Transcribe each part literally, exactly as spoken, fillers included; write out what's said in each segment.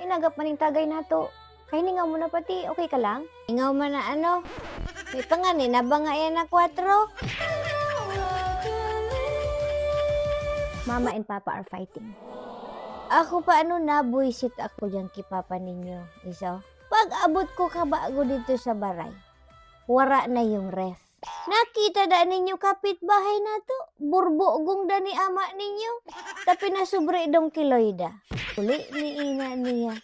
Inagap maning tagay nato. Kahiningaw mo na pati, okay ka lang? Ingaw man na ano? May pangani na ba nga yan na kwatro? Mama and Papa are fighting. Ako pa ano, nabuisit ako dyan ki Papa ninyo, iso. Pag abot ko kabago dito sa baray, wara na yung ref. Nakita da ninyo kapitbahay nato? Burbugong da ni ama ninyo. Ta pinasubre dong ki Loida. Uli ni ina niya.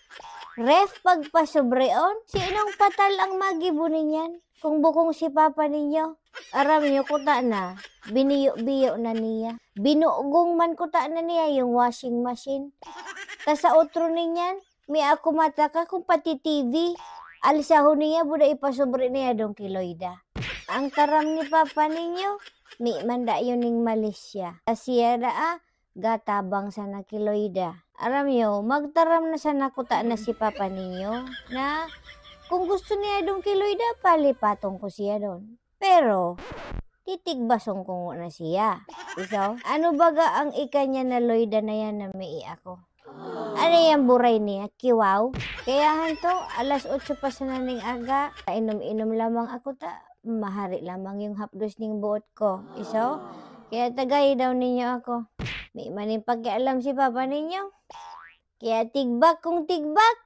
Ref pagpasubreon? Sinong patal ang magibo niyan? Kung bukong si papa ninyo? Aram nyo, kuta na. Biniyo-biyo na niya. Binugong man kuta na niya yung washing machine. Ta sa otro niyan, mi ako mataka kung pati T V. Alsahon niya, buda ipasubre niya dong ki Loida. Ang taram ni papa ninyo, mi man da yun ning malisya. Ta siya da, ah, gatabang sana ki Loida. Aram nyo, magtaram na sana kuta na si papa ninyo na kung gusto niya dong ki Loida, palipaton ko siya don. Pero, titigbason ko ngona siya. Iso, ano baga ang ika niya na Loida na yan na may ako? Ano yan buray niya? Kiwaw? Kaya hanto, alas otso pa sana ning aga, inom-inom lamang ako ta, mahari lamang yung hapdos ning buot ko. Iso? Kaya tagay daw ninyo ako. May maning pakialam si papa ninyo. Kaya tigbak kung tigbak.